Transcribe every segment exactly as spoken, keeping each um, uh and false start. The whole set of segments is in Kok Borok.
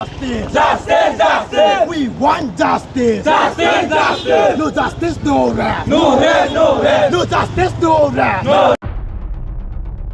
Justice! Justice! Justice! We want justice! Justice! Justice! No justice, no rest! No rest! No rest! No justice, no rest! No!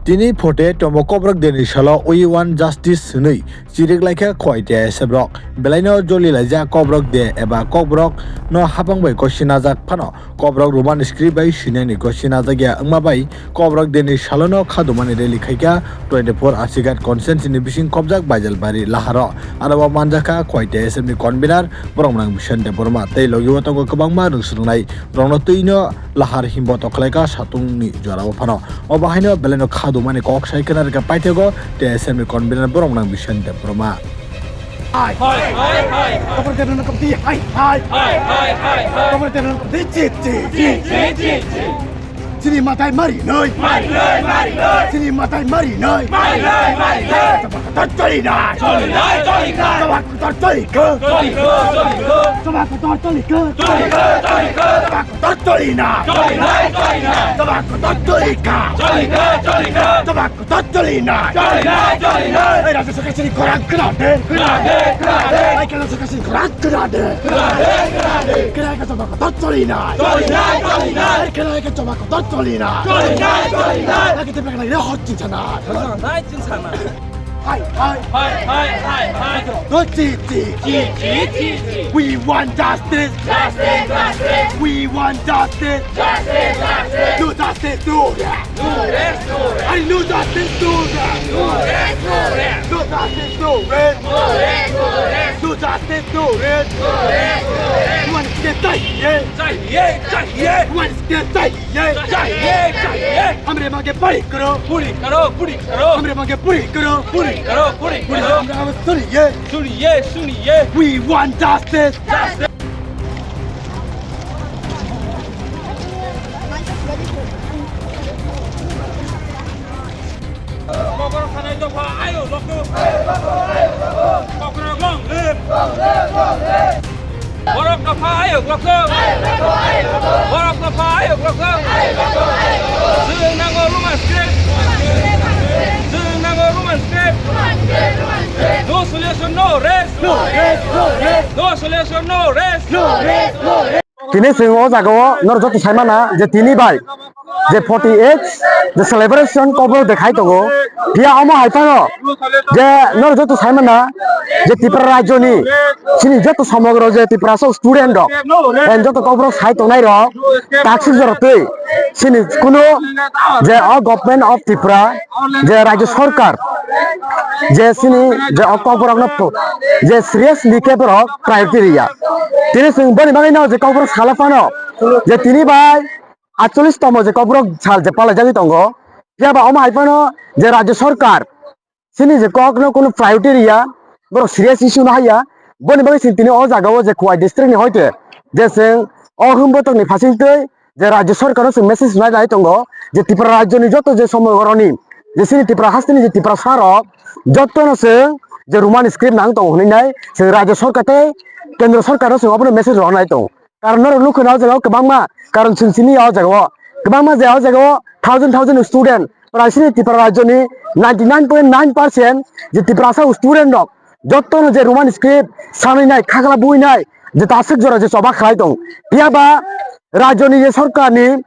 Tini phote tomo Kokborok Deni salo "We want justice" hwnwi chirik laikha khwai T S F rok. Belaino joli laijak Kokborok de eba Kokborok no hapang bai kosi najak phano Kokborok Roman script bai swinani gosi najakya wngma bai Kokborok Deni salono khadumani rally khaikha twenty-four Asighat constituency ni bising khobjak Baijalbari laharo. Aro o manjakha khwai T S F ni convener Boromnang Bishan Debbarma tei logi o tongo kwbangma rwng swrwngnai rokno twino lahar himbo tokhlaikha satungni jorao phano. O bahaino belaino khadumani kok sai khna rwkha paithakgo T S F ni convener Boromnang Bishan Debbarma. Hai, hai, hai, hai. Kokborok Deni no kapdi, hai, hai. Hai, hai, hai, hai. Kokborok Deni no kapdi, chit, chit. Chit, chit, chit, chit. Chini matai mari noi. Mari noi, mari noi. Chini matai mari noi. Mari noi, mari noi. Chapa kotor choli nai. Choli nai, choli nai. Chapa kotor choli ko. Choli ko, choli ko. Chapa kotor choli ko. Choli ko, choli ko. Chapa kotor choli nai. Choli nai, choli nai. Chapa kotor choli ka. Choli ko, choli ko. Chapa kotor choli nai. Choli nai, choli nai. Ei, Rajya Sarkar chini khorang khna de. Khna de, khna de. Ei, Kendra Sarkar chini khorang khna de. Khna de, khna de. Khna khe chapa kotor choli nai. Choli nai, choli nai. Ei, khna khe chapa kotor choli nai. Choli nai, choli nai. Ei, khe tebra khna le hot ching sana. Choli nai, ching sana. Hai, hai. Hai, hai, hai, hai. Chi, chi. Chi, chi, chi, chi. We want justice. Justice, justice. We want justice. Justice, justice. No justice, no rest. No rest, no rest. Hey, no justice, no rest. No rest, no rest. No justice, no rest. No rest, no rest. No justice, no rest. No rest, no rest. We want justice, chahiye. Chahiye, chahiye. We want justice, chahiye. Chahiye, chahiye. Hamare maange puri karo. Puri karo, puri karo. Hamare maange puri karo. Puri karo, puri karo. Hamare maange suniye. Suniye, suniye. We want justice. Justice. Kokrok sanai dopha ayo lokto. Kokrok long live. Borok dopha ayo lokto. Borok dopha ayo lokto. Chwng nango Roman script. Chwng nango Roman script. No solution, no rest. No rest, no rest. No solution, no rest. No rest, no rest. Tini chwng o jaga o norok joto sai mana je tini bai je forty-eight je celebration Kokborok de khai tongo. Phiya omo hai phano je norok joto sai mana je Tripura rajyo ni chini joto somogro je Tiprasa student rok, eh, joto Kokborok sai tongnai rok taksik jora twi chini kunu je o Government of Tripura je rajyo sorkar je chini je o Kokborok no je seriously khe borok priority riya. Tini chwng boni bagwi no je Kokborok sala phano je tini bai atchollish tomo je Kokborok sal je palai jagwi tongo. Phiya ba omo hai phano je rajyo sorkar chini je kok no kunu priority riya, borok serious issue no haiya. Boni bagwi chwng tini o jaga o je Khowai district ni hoite je chwng o hwnbotok ni phasing twi je rajyo sorkar no chwng message rwnai lai tongo je Tripura rajyo ni joto je somoi oroni je chini Tripura haste ni je Tiprasa rok joto no chwng je Roman script nang tongo hwnwi nai chwng rajyo sorkar tei kendro sorkar no chwng obono message rwnai tongo. Karon norok nukho na o jaga o kwbangma karon chwng simi ya o jaga o kwbangma je o jaga o thousand thousand student prai chini Tripura rajyo ni ninety nine point nine percent je Tiprasa student rok jotono je Roman script sanwi nai, khakla bui nai, je taswk jora je choba khlai tong. Phiya ba rajyoni je sorkarni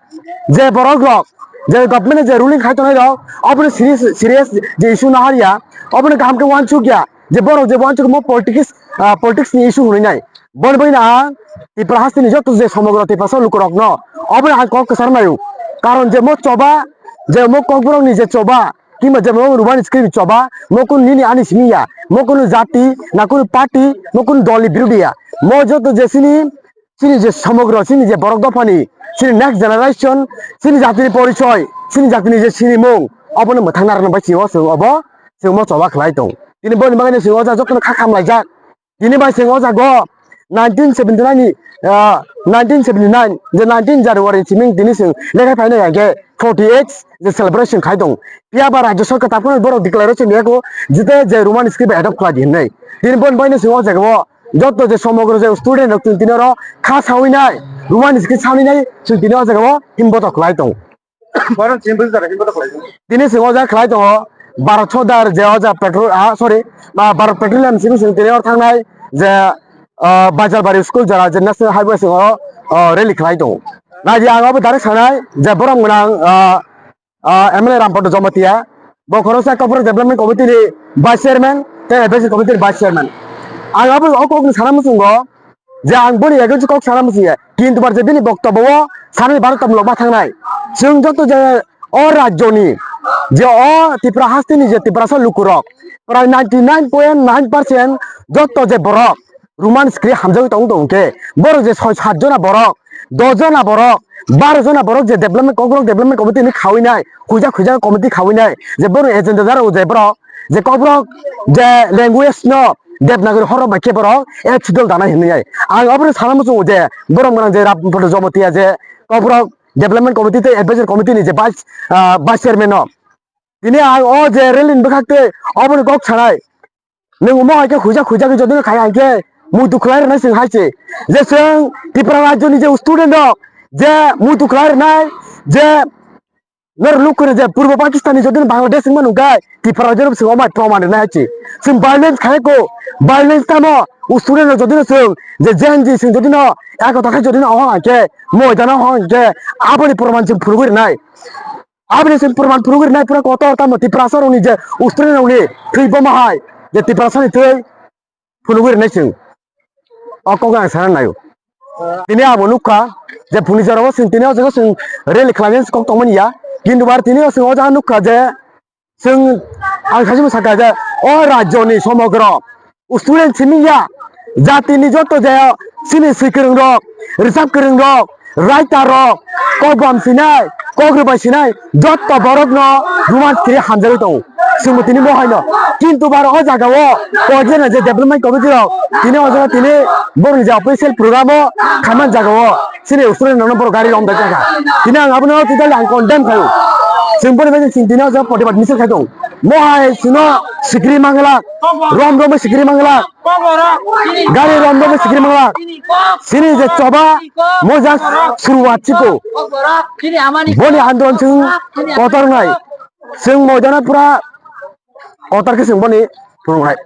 je borok rok, je government je ruling khai tongnai rok, obono serious, serious je issue no hariya, obono kaham khe uansuk ya, je borok je uansuk mo politics, ah, politics ni issue hwnwi nai. Boni bagwi no ang Tripura hasteni joto je somogro Tiprasa lukurokno obono ang kok kwchar maio. Karon je mo choba, je mo Kokborokni je choba, Kimba je mo Roman script choba, mo kunu nini ani simi ya, mo kunu jati, na kunu party, mo kunu dol ni birodhi ya. Mo joto je chini, chini je somogro, chini je borok dophani, chini next generation, chini jatini porichoi, chini jatini je sinimung, obono mwthang narwkna bai chini o chwng obo, chwng mo choba khlai tong. Tini boni bagwi no chwng o jaga jotono kha khamlaijak. Tini bai chwng o jaga o nineteen seventy nine ni, ah, nineteen seventy nine je nineteen January siming tini chwng lekhai phainai hwnkhe forty eight je celebration khai tong. Phiya ba rajya sarkar tabukno borok declaration rwya kho, jete je Roman script adopt khlai di hinwi. Tini boni bagwi no chwng o jaga o joto je somogro je student rok chwng tini oro kha sawi nai, Roman script sawi nai chwng tini o jaga o himbotok khlai tong. Tini chwng o jaga khlai tongo. Bharat Sodar je o ja petrol, ah, sorry, ah, Bharat Petroleum simi simi tini or thangnai je, ah, Bajalbari school jora je National Highway singo, ah, rally khlai tongo. Nai di ang abo direct sanai je borok gwnang, ah, ah, M L A Rampada Jamatia, bo khoroksa Kokborok Development Committee ni Vice Chairman tei Advisory Committee ni Vice Chairman. Ang abo o kok ni sana muchungo, je ang boni against kok sana muchung ya, kintu bar je bini boktobbo o sanani baro tong lok ma thangnai. Chwng joto je o rajyoni, je o Tripura hasteni je Tiprasa lukurok, prai ninety nine point nine percent joto je borok Roman script hamjagwi tong tong khe, borok je soi sat jona borok, dos jona borok, baro jona borok je development, Kokborok Development Committee ni khawi nai, khuja khuja committee khawi nai, je borok agenda daro je borok, je Kokborok je language no Devanagari horok bai khe borok F C dol danai hinwi ai. Ang aboni sana muchungo je borok gwnang je Rampada Jamatia je Kokborok Development Committee tei Advisory Committee ni je vice, ah, vice chairman no. Tini ang o je rally ni bwkhak tei oboni kok sanai. Nwng omo hai khe khuja khuja khe jodi no khai hai khe muitu khlai rwnai chwng hai se. Je chwng Tripura rajyo ni je student rok je muitu khlai rwnai je Nor lukuni je Purbo Pakistan ni jodi Bangladesh wngma nungkha, Tripura jodi swng omai proman rwnai hai chi. Swng violence khai ko, violence tamo, u student rok jodi no swng, je Gen Z swng jodi no, eko takhai jodi no hong hangke, moidano hong hangke, aboni proman swng phunugwi rwnai. Aboni swng proman phunugwi rwnai pura kotor tamo Tiprasa rokni je u student rokni thwi boma hai, je Tiprasa ni thwi, phunugwi rwnai chwng. O kok ang sana naio. Tini abo nukha je phuni jorao chwng tini o jaga chwng rally khlainani kok tongmani ya. Kintu bar tini o chwng o jaga nukha je chwng ang saimano sakha je o rajyoni somogro student simi ya jatini joto je chini swi kwrwng rok, rwchap kwrwng rok, writer rok, kok bam sinai, kok rwbai sinai, jotto borok no Roman script hamjagwi tongo. Chwngbo tini bo haino. Kintu bar o jaga o kok jena je development committee rok tini o jaga tini borok ni je official program o khaimani jaga o chini student rok no borok gari rom dai kha. Tini ang abono totally ang condemn khaio. Chwng boni bagwi chwng tini o jaga protibad misil khai tongo. Mo hai chwngno sikri mangla, rom rom sikri mangla. Gari rombo bo sikiri mangla. Sini je choba mojak suruwat chiko. Boni andolon chwng kotor wngnai. Chwng moidano pura kotor khe chwng boni phunuknai.